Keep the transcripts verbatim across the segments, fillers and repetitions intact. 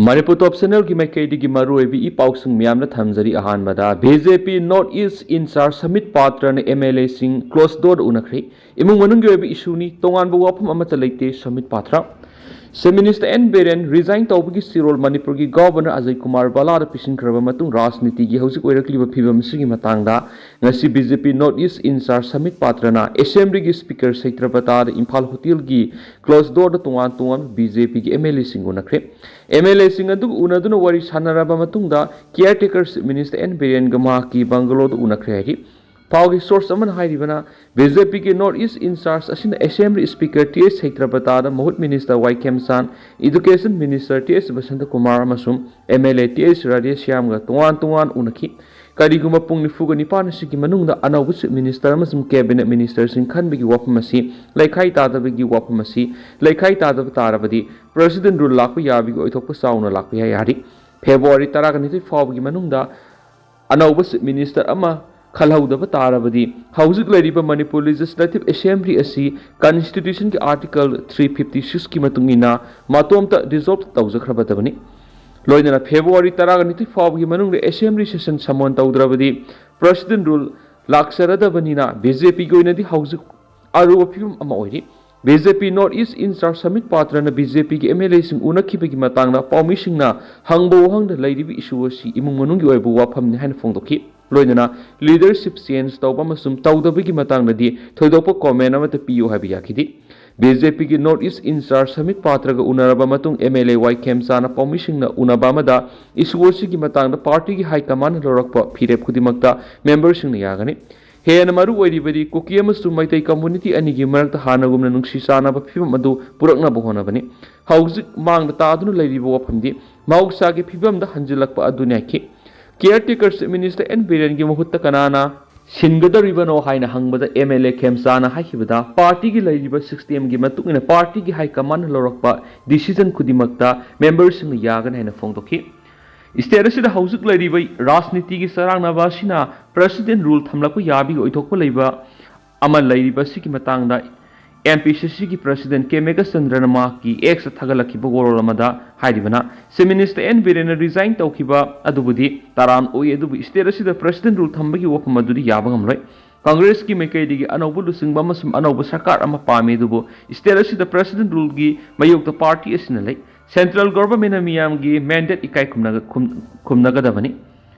ꯃꯅꯤꯄꯨꯔ ꯇꯣꯞ ꯆꯦꯅꯦꯜꯒꯤ ꯃꯥꯏꯀꯩꯗꯒꯤ ꯃꯔꯨꯑꯣꯏꯕ ꯏ ꯄꯥꯎꯁꯤꯡ ꯃꯌꯥꯝꯅ ꯊꯝꯖꯔꯤ꯫ ꯑꯍꯥꯟꯕꯗ, B J P north east in charge Sambit ꯄꯥꯇ꯭ꯔꯅ ꯑꯦꯝ ꯑꯦꯜ ꯑꯦꯁꯤꯡ ꯀ꯭ꯂꯣꯖ ꯗꯣꯔꯗ ꯎꯅꯈ꯭ꯔꯦ꯫ ꯏꯃꯨꯡ ꯃꯅꯨꯡꯒꯤ ꯑꯣꯏꯕ ꯏꯁꯨꯅꯤ, ꯇꯣꯉꯥꯟꯕ ꯋꯥꯐꯝ ꯑꯃꯠꯇ ꯂꯩꯇꯦ, Sambit Patra. Chief minister N Biren resign ꯇꯧꯕꯒꯤ ꯆꯤꯔꯣꯜ ꯃꯅꯤꯄꯨꯔꯒꯤ ꯒꯚꯔꯅꯔ ꯑꯖꯌ ꯀꯨꯃꯥꯔ ꯕꯂꯥꯗ ꯄꯤꯁꯤꯟꯈ꯭ꯔꯕ ꯃꯇꯨꯡ ꯔꯥꯖꯅꯤꯇꯤꯒꯤ ꯍꯧꯖꯤꯛ ꯑꯣꯏꯔꯛꯂꯤꯕ ꯐꯤꯕꯝ ꯑꯁꯤꯒꯤ ꯃꯇꯥꯡꯗ ꯉꯁꯤ B J P north east in charge Sambit ꯄꯥꯇ꯭ꯔꯅ ꯑꯦꯁꯦꯝꯕ꯭ꯂꯤꯒꯤ ꯁ꯭ꯄꯤꯀꯔ ꯁꯩꯇ꯭ꯔꯄꯇꯥꯗ ꯏꯝꯐꯥꯜ ꯍꯣꯇꯦꯜꯒꯤ ꯀ꯭ꯂꯣꯖ ꯗꯣꯔꯗ ꯇꯣꯉꯥꯟ ꯇꯣꯉꯥꯟꯕ ꯕꯤ ꯖꯦ ꯄꯤꯒꯤ ꯑꯦꯝ ꯑꯦꯜ ꯑꯦꯁꯤꯡ ꯎꯅꯈ꯭ꯔꯦ꯫ ꯑꯦꯝ ꯑꯦꯜ ꯑꯦꯁꯤꯡ ꯑꯗꯨꯒ ꯎꯅꯗꯨꯅ ꯋꯥꯔꯤ ꯁꯥꯟꯅꯔꯕ ꯃꯇꯨꯡꯗ caretaker chief minister N ꯕꯤꯔꯦꯟꯒ ꯃꯍꯥꯛꯀꯤ ꯕꯪꯒꯂꯣꯗ ꯎꯅꯈ꯭ꯔꯦ ꯍꯥꯏꯔꯤ꯫ ꯄꯥꯎꯒꯤ ꯁꯣꯔꯁ ꯑꯃꯅ ꯍꯥꯏꯔꯤꯕꯅ, ꯕꯤ ꯖꯦ ꯄꯤꯒꯤ ꯅꯣꯔꯠ ꯏꯁ ꯏꯟꯆꯥꯔꯖ ꯑꯁꯤꯅ ꯑꯦꯁꯦꯝꯕ꯭ꯂꯤ ꯁ꯭ꯄꯤꯀꯔ ꯇꯤ ꯑꯩꯆ ꯁꯩꯇ꯭ꯔꯄꯇꯥꯗ, ꯃꯍꯨꯠ minister Y Khemchand, education minister T H Basanta Kumar ꯑꯃꯁꯨꯡ M L A T H ꯔꯥꯙꯦꯁ꯭ꯌꯥꯝꯒ ꯇꯣꯉꯥꯟ ꯇꯣꯉꯥꯟ ꯎꯅꯈꯤ꯫ ꯀꯔꯤꯒꯨꯝꯕ ꯄꯨꯡ ꯅꯤꯐꯨꯒ ꯅꯤꯄꯥꯟ ꯑꯁꯤꯒꯤ ꯃꯅꯨꯡꯗ ꯑꯅꯧꯕ ꯆꯤꯐ ꯃꯤꯅꯤꯁꯇꯔ ꯑꯃꯁꯨꯡ ꯀꯦꯕꯤꯅꯦꯠ ꯃꯤꯅꯤꯁꯇꯔꯁꯤꯡ ꯈꯟꯕꯒꯤ ꯋꯥꯐꯝ ꯑꯁꯤ ꯂꯩꯈꯥꯏ ꯇꯥꯗꯕꯒꯤ ꯋꯥꯐꯝ ꯑꯁꯤ ꯂꯩꯈꯥꯏ ꯇꯥꯗꯕ ꯇꯥꯔꯕꯗꯤ, ꯄ꯭ꯔꯦꯁꯤꯗꯦꯟ ꯔꯨꯜ ꯂꯥꯛꯄ ꯌꯥꯕꯒꯤ ꯑꯣꯏꯊꯣꯛꯄ ꯆꯥꯎꯅ ꯂꯥꯛꯄ ꯌꯥꯏ ꯍꯥꯏꯔꯤ꯫ ꯐꯦꯕ꯭ꯔꯨꯋꯥꯔꯤ ꯇꯔꯥꯒ ꯅꯤꯊꯣꯏ ꯐꯥꯎꯕꯒꯤ ꯃꯅꯨꯡꯗ ꯑꯅꯧꯕ ꯆꯤꯐ ꯃꯤꯅꯤꯁꯇꯔ ꯑꯃ ꯈꯜꯍꯧꯗꯕ ꯇꯥꯔꯕꯗꯤ, ꯍꯧꯖꯤꯛ ꯂꯩꯔꯤꯕ ꯃꯅꯤꯄꯨꯔ ꯂꯦꯖꯤꯁꯂꯦꯇꯤꯚ ꯑꯦꯁꯦꯝꯕ꯭ꯂꯤ ꯑꯁꯤ ꯀꯟꯁꯇꯤꯇ꯭ꯌꯨꯁꯟꯒꯤ ꯑꯥꯔꯇꯤꯀꯜ ꯊ꯭ꯔꯤ ꯐꯤꯐꯇꯤ ꯁꯤꯛꯁꯀꯤ ꯃꯇꯨꯡ ꯏꯟꯅ ꯃꯇꯣꯝꯇ ꯗꯤꯖꯣꯜꯕ ꯇꯧꯖꯈ꯭ꯔꯕꯗꯕꯅꯤ꯫ ꯂꯣꯏꯅꯅ ꯐꯦꯕ꯭ꯔꯨꯋꯥꯔꯤ ꯇꯔꯥꯒ ꯅꯤꯊꯣꯏ ꯐꯥꯎꯕꯒꯤ ꯃꯅꯨꯡꯗ ꯑꯦꯁꯦꯝꯕ꯭ꯂꯤ ꯁꯦꯁꯟ ꯁꯃꯣꯟ ꯇꯧꯗ꯭ꯔꯕꯗꯤ, ꯄ꯭ꯔꯦꯁꯤꯗꯦꯟ ꯔꯨꯜ ꯂꯥꯛꯆꯔꯗꯕꯅꯤꯅ ꯕꯤ ꯖꯦ ꯄꯤꯒꯤ ꯑꯣꯏꯅꯗꯤ ꯍꯧꯖꯤꯛ ꯑꯔꯨꯕ ꯐꯤꯕꯝ ꯑꯃ ꯑꯣꯏꯔꯤ꯫ B J P north east in charge Sambit ꯄꯥꯇ꯭ꯔꯅ ꯕꯤ ꯖꯦ ꯄꯤꯒꯤ ꯑꯦꯝ ꯑꯦꯜ ꯑꯦꯁꯤꯡ ꯎꯅꯈꯤꯕꯒꯤ ꯃꯇꯥꯡꯗ ꯄꯥꯎꯃꯤꯁꯤꯡꯅ ꯍꯪꯕ ꯋꯥꯍꯪꯗ ꯂꯩꯔꯤꯕ ꯏꯁꯨ ꯑꯁꯤ ꯏꯃꯨꯡ ꯃꯅꯨꯡꯒꯤ ꯑꯣꯏꯕ ꯋꯥꯐꯝꯅꯤ ꯍꯥꯏꯅ ꯐꯣꯡꯗꯣꯛꯈꯤ꯫ ꯂꯣꯏꯅꯅ ꯂꯤꯗꯔꯁꯤꯞ ꯆꯦꯟꯖ ꯇꯧꯕ ꯑꯃꯁꯨꯡ ꯇꯧꯗꯕꯒꯤ ꯃꯇꯥꯡꯗꯗꯤ ꯊꯣꯏꯗꯣꯛꯄ ꯀꯣꯃꯦꯟ ꯑꯃꯠꯇ ꯄꯤꯌꯨ ꯍꯥꯏꯕ ꯌꯥꯈꯤꯗꯦ꯫ ꯕꯤ ꯖꯦ ꯄꯤꯒꯤ ꯅꯣꯔꯠ ꯏꯁ ꯏꯟꯆꯥꯔꯖ ꯁꯃꯤꯠ ꯄꯥꯇ꯭ꯔꯒ ꯎꯅꯔꯕ ꯃꯇꯨꯡ ꯑꯦꯝ ꯑꯦꯜ ꯑꯦ ꯋꯥꯏ ꯈꯦꯝꯆꯥꯅ ꯄꯥꯎꯃꯤꯁꯤꯡꯅ ꯎꯅꯕ ꯑꯃꯗ ꯏꯁꯨ ꯑꯁꯤꯒꯤ ꯃꯇꯥꯡꯗ ꯄꯥꯔꯇꯤꯒꯤ ꯍꯥꯏ ꯀꯃꯥꯟꯗꯅ ꯂꯧꯔꯛꯄ ꯐꯤꯔꯦꯞ ꯈꯨꯗꯤꯡꯃꯛꯇ ꯃꯦꯝꯕꯔꯁꯤꯡꯅ ꯌꯥꯒꯅꯤ꯫ ꯍꯦꯟꯅ ꯃꯔꯨ ꯑꯣꯏꯔꯤꯕꯗꯤ ꯀꯨꯀꯤ ꯑꯃꯁꯨꯡ ꯃꯩꯇꯩ ꯀꯝꯃ꯭ꯌꯨꯅꯤꯇꯤ ꯑꯅꯤꯒꯤ ꯃꯔꯛꯇ ꯍꯥꯟꯅꯒꯨꯝꯅ ꯅꯨꯡꯁꯤ ꯆꯥꯟꯅꯕ ꯐꯤꯕꯝ ꯑꯗꯨ ꯄꯨꯔꯛꯅꯕ ꯍꯣꯠꯅꯕꯅꯤ꯫ ꯍꯧꯖꯤꯛ ꯃꯥꯡꯗ ꯇꯥꯗꯨꯅ ꯂꯩꯔꯤꯕ ꯋꯥꯐꯝꯗꯤ ꯃꯍꯧꯁꯥꯒꯤ ꯐꯤꯕꯝꯗ ꯍꯟꯖꯤꯜꯂꯛꯄ ꯑꯗꯨꯅꯤ ꯍꯥꯏꯈꯤ꯫ ꯀꯤꯌꯔ ꯇꯦꯀꯔ ꯆꯤꯐ ꯃꯤꯅꯤꯁꯇꯔ ꯑꯦꯟ ꯕꯤꯔꯦꯟꯒꯤ ꯃꯍꯨꯠꯇ ꯀꯅꯥꯅ ꯁꯤꯟꯒꯗꯧꯔꯤꯕꯅꯣ ꯍꯥꯏꯅ ꯍꯪꯕꯗ ꯑꯦꯝ ꯑꯦꯜ ꯑꯦ ꯈꯦꯝꯆꯥꯅ ꯍꯥꯏꯈꯤꯕꯗ, ꯄꯥꯔꯇꯤꯒꯤ ꯂꯩꯔꯤꯕ ꯁꯤꯁꯇꯦꯝꯒꯤ ꯃꯇꯨꯡ ꯏꯟꯅ ꯄꯥꯔꯇꯤꯒꯤ ꯍꯥꯏ ꯀꯃꯥꯟꯗꯅ ꯂꯧꯔꯛꯄ ꯗꯤꯁꯤꯖꯟ ꯈꯨꯗꯤꯡꯃꯛꯇ ꯃꯦꯝꯕꯔꯁꯤꯡꯅ ꯌꯥꯒꯅꯤ ꯍꯥꯏꯅ ꯐꯣꯡꯗꯣꯛꯈꯤ꯫ ꯁ꯭ꯇꯦꯠ ꯑꯁꯤꯗ ꯍꯧꯖꯤꯛ ꯂꯩꯔꯤꯕ ꯔꯥꯖꯅꯤꯇꯤꯒꯤ ꯆꯔꯥꯡꯅꯕ ꯑꯁꯤꯅ ꯄ꯭ꯔꯦꯁꯤꯗꯦꯟ ꯔꯨꯜ ꯊꯝꯂꯛꯄ ꯌꯥꯕꯒꯤ ꯑꯣꯏꯊꯣꯛꯄ ꯂꯩꯕ ꯑꯃ ꯂꯩꯔꯤꯕ ꯑꯁꯤꯒꯤ ꯃꯇꯥꯡꯗ ꯑꯦꯝ ꯄꯤ ꯁꯤ ꯁꯤꯒꯤ ꯄ꯭ꯔꯁꯤꯗꯦꯟ ꯀꯦ ꯃꯦꯘꯆꯟꯗ꯭ꯔꯅ ꯃꯍꯥꯛꯀꯤ ꯑꯦꯛꯁꯇ ꯊꯥꯒꯠꯂꯛꯈꯤꯕ ꯋꯥꯔꯣꯜ ꯑꯃꯗ ꯍꯥꯏꯔꯤꯕꯅ, ꯆꯤꯐ ꯃꯤꯅꯤꯁꯇꯔ ꯑꯦꯟ ꯕꯤꯔꯦꯟꯅ ꯔꯤꯖꯥꯏꯟ ꯇꯧꯈꯤꯕ ꯑꯗꯨꯕꯨꯗꯤ ꯇꯔꯥꯝ ꯑꯣꯏ, ꯑꯗꯨꯕꯨ ꯁ꯭ꯇꯦꯠ ꯑꯁꯤꯗ ꯄ꯭ꯔꯁꯤꯗꯦꯟ ꯔꯨꯜ ꯊꯝꯕꯒꯤ ꯋꯥꯐꯝ ꯑꯗꯨꯗꯤ ꯌꯥꯕ ꯉꯝꯂꯣꯏ꯫ ꯀꯪꯒ꯭ꯔꯦꯁꯀꯤ ꯃꯥꯏꯀꯩꯗꯒꯤ ꯑꯅꯧꯕ ꯂꯨꯆꯤꯡꯕ ꯑꯃꯁꯨꯡ ꯑꯅꯧꯕ ꯁꯔꯀꯥꯔ ꯑꯃ ꯄꯥꯝꯃꯤ, ꯑꯗꯨꯕꯨ ꯁ꯭ꯇꯦꯠ ꯑꯁꯤꯗ ꯄ꯭ꯔꯁꯤꯗꯦꯟ ꯔꯨꯜꯒꯤ ꯃꯥꯌꯣꯛꯇ ꯄꯥꯔꯇꯤ ꯑꯁꯤꯅ ꯂꯩ꯫ ꯁꯦꯟꯇ꯭ꯔꯦꯜ ꯒꯣꯚꯔꯟꯃꯦꯟꯠꯅ ꯃꯤꯌꯥꯝꯒꯤ ꯃꯦꯟꯗꯦꯠ ꯏꯀꯥꯏ ꯈꯨꯝꯅꯒ-, ꯈꯨꯝ-, ꯈꯨꯝꯅꯒꯗꯕꯅꯤ꯫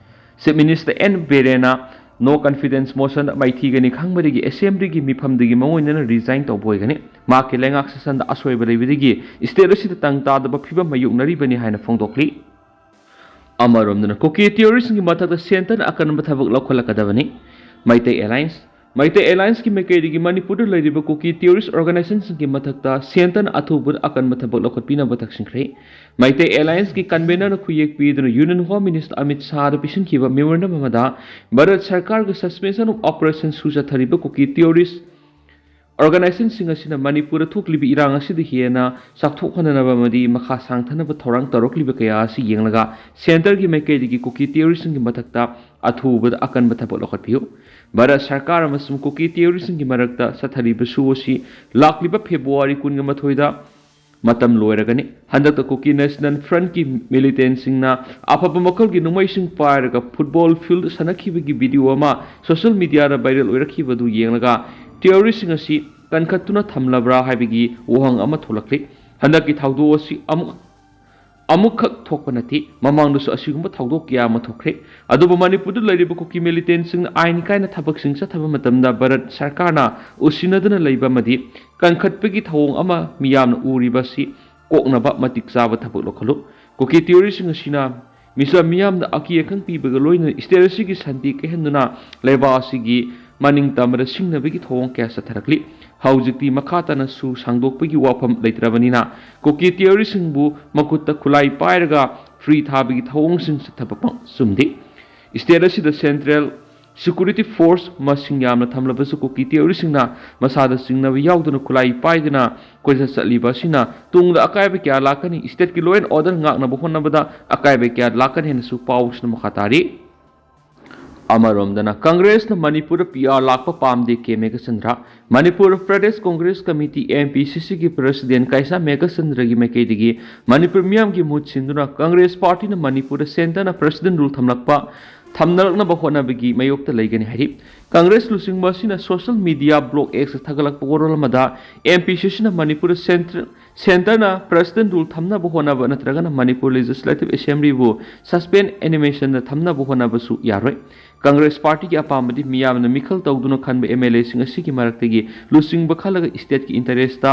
ꯆꯤꯐ ꯃꯤꯅꯤꯁꯇꯔ ꯑꯦꯟ ꯕꯤꯔꯦꯟꯅ ꯅꯣ ꯀꯟꯐꯤꯗꯦꯟꯁ ꯃꯣꯁꯟꯗ ꯃꯥꯏꯊꯤꯒꯅꯤ ꯈꯪꯕꯗꯒꯤ ꯑꯦꯁꯦꯝꯕ꯭ꯂꯤꯒꯤ ꯃꯤꯐꯝꯗꯒꯤ ꯃꯉꯣꯏꯅꯅ ꯔꯤꯖꯥꯏꯟ ꯇꯧꯕ ꯑꯣꯏꯒꯅꯤ꯫ ꯃꯍꯥꯛꯀꯤ ꯂꯩꯉꯥꯛ ꯁꯦꯁꯟꯗ ꯑꯁꯣꯏꯕ ꯂꯩꯕꯗꯒꯤ ꯁ꯭ꯇꯦꯠ ꯑꯁꯤꯗ ꯇꯪ ꯇꯥꯗꯕ ꯐꯤꯕꯝ ꯃꯥꯌꯣꯛꯅꯔꯤꯕꯅꯤ ꯍꯥꯏꯅ ꯐꯣꯡꯗꯣꯛꯂꯤ꯫ ꯑꯃꯔꯣꯝꯗꯅ ꯀꯨꯀꯤ ꯇꯦꯔꯣꯔꯤꯁ꯭ꯠꯁꯤꯡꯒꯤ ꯃꯊꯛꯇ ꯁꯦꯟꯇꯔꯅ ꯑꯀꯟꯕ ꯊꯕꯛ ꯂꯧꯈꯠꯂꯛꯀꯗꯕꯅꯤ꯫ ꯃꯩꯇꯩ ꯑꯦꯂꯥꯏꯟꯁ, ꯃꯩꯇꯩ ꯑꯦꯂꯥꯏꯟꯁꯀꯤ ꯃꯥꯏꯀꯩꯗꯒꯤ ꯃꯅꯤꯄꯨꯔꯗ ꯂꯩꯔꯤꯕ ꯀꯨꯀꯤ ꯇꯦꯔꯣꯔꯤꯁ꯭ꯠ ꯑꯣꯔꯒꯅꯥꯏꯖꯦꯁꯟꯁꯤꯡꯒꯤ ꯃꯊꯛꯇ ꯁꯦꯟꯇꯔꯅ ꯑꯊꯨꯕꯗ ꯑꯀꯟꯕ ꯊꯕꯛ ꯂꯧꯈꯠꯄꯤꯅꯕ ꯇꯛꯁꯤꯟꯈ꯭ꯔꯦ꯫ ꯃꯩꯇꯩ ꯑꯦꯂꯥꯏꯟꯁꯀꯤ ꯀꯟꯚꯦꯅꯔꯅ ꯈꯨꯌꯦꯛ ꯄꯤꯗꯨꯅ ꯌꯨꯅꯤꯌꯟ ꯍꯣꯝ ꯃꯤꯅꯤꯁꯇꯔ ꯑꯃꯤꯠ ꯁꯥꯍꯗ ꯄꯤꯁꯤꯟꯈꯤꯕ ꯃꯦꯃꯣꯔꯦꯟꯗꯝ ꯑꯃꯗ ꯚꯥꯔꯠ ꯁꯔꯀꯥꯔꯒ ꯁꯁꯄꯦꯟꯁꯟ ꯑꯣꯐ ꯑꯣꯄꯔꯦꯁꯟ ꯁꯨ ꯆꯠꯊꯔꯤꯕ ꯀꯨꯀꯤ ꯇꯦꯔꯣꯔꯤꯁ꯭ꯠ ꯑꯣꯔꯒꯅꯥꯏꯖꯦꯁꯟꯁꯤꯡ ꯑꯁꯤꯅ ꯃꯅꯤꯄꯨꯔꯗ ꯊꯣꯛꯂꯤꯕ ꯏꯔꯥꯡ ꯑꯁꯤꯗ ꯍꯦꯟꯅ ꯆꯥꯎꯊꯣꯛꯍꯟꯅꯅꯕ ꯑꯃꯗꯤ ꯃꯈꯥ ꯁꯥꯡꯊꯅꯕ ꯊꯧꯔꯥꯡ ꯇꯧꯔꯛꯂꯤꯕ ꯀꯌꯥ ꯑꯁꯤ ꯌꯦꯡꯂꯒ ꯁꯦꯟꯇꯔꯒꯤ ꯃꯥꯏꯀꯩꯗꯒꯤ ꯀꯨꯀꯤ ꯇꯦꯔꯣꯔꯤꯁ꯭ꯠꯁꯤꯡꯒꯤ ꯃꯊꯛꯇ ꯑꯊꯨꯕꯗ ꯑꯀꯟꯕ ꯊꯕꯛ ꯂꯧꯈꯠꯄꯤꯌꯨ꯫ ꯚꯥꯔꯠ ꯁꯔꯀꯥꯔ ꯑꯃꯁꯨꯡ ꯀꯨꯀꯤ ꯇꯦꯔꯣꯔꯤꯁ꯭ꯠꯁꯤꯡꯒꯤ ꯃꯔꯛꯇ ꯆꯠꯊꯔꯤꯕ ꯁꯣ ꯑꯁꯤ ꯂꯥꯛꯂꯤꯕ ꯐꯦꯕ꯭ꯔꯨꯋꯥꯔꯤ ꯀꯨꯟꯒ ꯃꯥꯊꯣꯏꯗ ꯃꯇꯝ ꯂꯣꯏꯔꯒꯅꯤ꯫ ꯍꯟꯗꯛꯇ ꯀꯨꯀꯤ ꯅꯦꯁꯅꯦꯜ ꯐ꯭ꯔꯟꯠꯀꯤ ꯃꯤꯂꯤꯇꯦꯟꯠꯁꯤꯡꯅ ꯑꯐꯕ ꯃꯈꯜꯒꯤ ꯅꯣꯡꯃꯩꯁꯤꯡ ꯄꯥꯏꯔꯒ ꯐꯨꯠꯕꯣꯜ ꯐꯤꯜꯗ ꯁꯥꯟꯅꯈꯤꯕꯒꯤ ꯚꯤꯗꯤꯑꯣ ꯑꯃ ꯁꯣꯁꯤꯌꯦꯜ ꯃꯤꯗꯤꯌꯥꯗ ꯚꯥꯏꯔꯦꯜ ꯑꯣꯏꯔꯛꯈꯤꯕꯗꯨ ꯌꯦꯡꯂꯒ ꯇꯦꯔꯣꯔꯤꯁ꯭ꯠꯁꯤꯡ ꯑꯁꯤ ꯀꯟꯈꯠꯇꯨꯅ ꯊꯝꯂꯕ꯭ꯔꯥ ꯍꯥꯏꯕꯒꯤ ꯋꯥꯍꯪ ꯑꯃ ꯊꯣꯛꯂꯛꯂꯤ꯫ ꯍꯟꯗꯛꯀꯤ ꯊꯧꯗꯣꯛ ꯑꯁꯤ ꯑꯃꯨꯛ ꯑꯃꯨꯛꯈꯛ ꯊꯣꯛꯄ ꯅꯠꯇꯦ, ꯃꯃꯥꯡꯗꯁꯨ ꯑꯁꯤꯒꯨꯝꯕ ꯊꯧꯗꯣꯛ ꯀꯌꯥ ꯑꯃ ꯊꯣꯛꯈ꯭ꯔꯦ꯫ ꯑꯗꯨꯕꯨ ꯃꯅꯤꯄꯨꯔꯗ ꯂꯩꯔꯤꯕ ꯀꯨꯀꯤ ꯃꯤꯂꯤꯇꯦꯟꯠꯁꯤꯡꯅ ꯑꯥꯏꯟ ꯀꯥꯏꯅ ꯊꯕꯛꯁꯤꯡ ꯆꯠꯊꯕ ꯃꯇꯝꯗ ꯚꯥꯔꯠ ꯁꯔꯀꯥꯔꯅ ꯎꯁꯤꯟꯅꯗꯨꯅ ꯂꯩꯕ ꯑꯃꯗꯤ ꯀꯟꯈꯠꯄꯒꯤ ꯊꯧꯑꯣꯡ ꯑꯃ ꯃꯤꯌꯥꯝꯅ ꯎꯔꯤꯕ ꯑꯁꯤ ꯀꯣꯛꯅꯕ ꯃꯇꯤꯛ ꯆꯥꯕ ꯊꯕꯛ ꯂꯧꯈꯠꯂꯨ꯫ ꯀꯨꯀꯤ ꯇꯦꯔꯣꯔꯤꯁ꯭ꯠꯁꯤꯡ ꯑꯁꯤꯅ ꯃꯤꯆꯝ ꯃꯤꯌꯥꯝꯗ ꯑꯀꯤ ꯑꯈꯪ ꯄꯤꯕꯒ ꯂꯣꯏꯅꯅ ꯁ꯭ꯇꯦꯠ ꯑꯁꯤꯒꯤ ꯁꯥꯟꯇꯤ ꯀꯥꯏꯍꯟꯗꯨꯅ ꯂꯩꯕꯥꯛ ꯑꯁꯤꯒꯤ ꯃꯅꯤꯡ ꯇꯝꯕꯗ ꯁꯤꯡꯅꯕꯒꯤ ꯊꯧꯑꯣꯡ ꯀꯌꯥ ꯆꯠꯊꯔꯛꯂꯤ꯫ ꯍꯧꯖꯤꯛꯇꯤ ꯃꯈꯥ ꯇꯥꯅꯁꯨ ꯁꯥꯡꯗꯣꯛꯄꯒꯤ ꯋꯥꯐꯝ ꯂꯩꯇ꯭ꯔꯕꯅꯤꯅ ꯀꯨꯀꯤ ꯇꯦꯔꯣꯔꯤꯁ꯭ꯠꯁꯤꯡꯕꯨ ꯃꯈꯨꯠꯇ ꯈꯨꯠꯂꯥꯏ ꯄꯥꯏꯔꯒ ꯐ꯭ꯔꯤ ꯊꯥꯕꯒꯤ ꯊꯧꯑꯣꯡꯁꯤꯡ ꯆꯠꯊꯕ ꯄꯪ ꯆꯨꯝꯗꯦ꯫ ꯁ꯭ꯇꯦꯠ ꯑꯁꯤꯗ ꯁꯦꯟꯇ꯭ꯔꯦꯜ ꯁꯦꯀ꯭ꯌꯨꯔꯤꯇꯤ ꯐꯣꯔꯁ ꯃꯁꯤꯡ ꯌꯥꯝꯅ ꯊꯝꯂꯕꯁꯨ ꯀꯨꯀꯤ ꯇꯦꯔꯣꯔꯤꯁ꯭ꯠꯁꯤꯡꯅ ꯃꯁꯥꯗ ꯆꯤꯡꯅꯕ ꯌꯥꯎꯗꯅ ꯈꯨꯠꯂꯥꯏ ꯄꯥꯏꯗꯨꯅ ꯀꯣꯏꯆꯠ ꯆꯠꯂꯤꯕ ꯑꯁꯤꯅ ꯇꯨꯡꯗ ꯑꯀꯥꯏꯕ ꯀꯌꯥ ꯂꯥꯛꯀꯅꯤ꯫ ꯁ꯭ꯇꯦꯠꯀꯤ law and order ꯉꯥꯛꯅꯕ ꯍꯣꯠꯅꯕꯗ ꯑꯀꯥꯏꯕ ꯀꯌꯥ ꯂꯥꯛꯀꯅꯤ ꯍꯥꯏꯅꯁꯨ ꯄꯥꯎꯁꯤꯅ ꯃꯈꯥ ꯇꯥꯔꯤ꯫ ꯑꯃꯔꯣꯝꯗꯅ ꯀꯪꯒ꯭ꯔꯦꯁꯅ ꯃꯅꯤꯄꯨꯔꯗ ꯄꯤ ꯑꯥꯔ ꯂꯥꯛꯄ ꯄꯥꯝꯗꯦ, K Meghachandra. Manipur Pradesh Congress committee, M P C ꯁꯤꯒꯤ ꯄ꯭ꯔꯁꯤꯗꯦꯟ ꯀꯥꯏꯁꯥ ꯃꯦꯘꯆꯟꯗ꯭ꯔꯒꯤ ꯃꯥꯏꯀꯩꯗꯒꯤ ꯃꯅꯤꯄꯨꯔ ꯃꯤꯌꯥꯝꯒꯤ ꯃꯍꯨꯠ ꯁꯤꯟꯗꯨꯅ ꯀꯪꯒ꯭ꯔꯦꯁ ꯄꯥꯔꯇꯤꯅ ꯃꯅꯤꯄꯨꯔꯗ ꯁꯦꯟꯇꯔꯅ ꯄ꯭ꯔꯁꯤꯗꯦꯟ ꯔꯨꯜ ꯊꯝꯂꯛꯄ, ꯊꯝꯅꯔꯛꯅꯕ ꯍꯣꯠꯅꯕꯒꯤ ꯃꯥꯌꯣꯛꯇ ꯂꯩꯒꯅꯤ ꯍꯥꯏꯔꯤ꯫ ꯀꯪꯒ꯭ꯔꯦꯁ ꯂꯨꯆꯤꯡꯕ ꯑꯁꯤꯅ ꯁꯣꯁꯤꯌꯦꯜ ꯃꯤꯗꯤꯌꯥ ꯕ꯭ꯂꯣꯛ X ꯊꯥꯒꯠꯂꯛꯄ ꯋꯥꯔꯣꯜ ꯑꯃꯗ, ꯑꯦꯝ ꯄꯤ ꯁꯤ ꯁꯤꯅ ꯃꯅꯤꯄꯨꯔꯗ ꯁꯦꯟꯇ꯭ꯔ-, ꯁꯦꯟꯇꯔꯅ ꯄ꯭ꯔꯁꯤꯗꯦꯟ ꯔꯨꯜ ꯊꯝꯅꯕ ꯍꯣꯠꯅꯕ ꯅꯠꯇ꯭ꯔꯒꯅ ꯃꯅꯤꯄꯨꯔ ꯂꯦꯖꯤꯁꯂꯦꯇꯤꯚ ꯑꯦꯁꯦꯝꯕ꯭ꯂꯤꯕꯨ ꯁꯁꯄꯦꯟ ꯑꯦꯅꯤꯃꯦꯁꯟꯗ ꯊꯝꯅꯕ ꯍꯣꯠꯅꯕꯁꯨ ꯌꯥꯔꯣꯏ꯫ ꯀꯪꯒ꯭ꯔꯦꯁ ꯄꯥꯔꯇꯤꯒꯤ ꯑꯄꯥꯝꯕꯗꯤ ꯃꯤꯌꯥꯝꯅ ꯃꯤꯈꯜ ꯇꯧꯗꯨꯅ ꯈꯟꯕ ꯑꯦꯝ ꯑꯦꯜ ꯑꯦꯁꯤꯡ ꯑꯁꯤꯒꯤ ꯃꯔꯛꯇꯒꯤ ꯂꯨꯆꯤꯡꯕ ꯈꯜꯂꯒ ꯁ꯭ꯇꯦꯠꯀꯤ ꯏꯟꯇꯔꯦꯁꯇ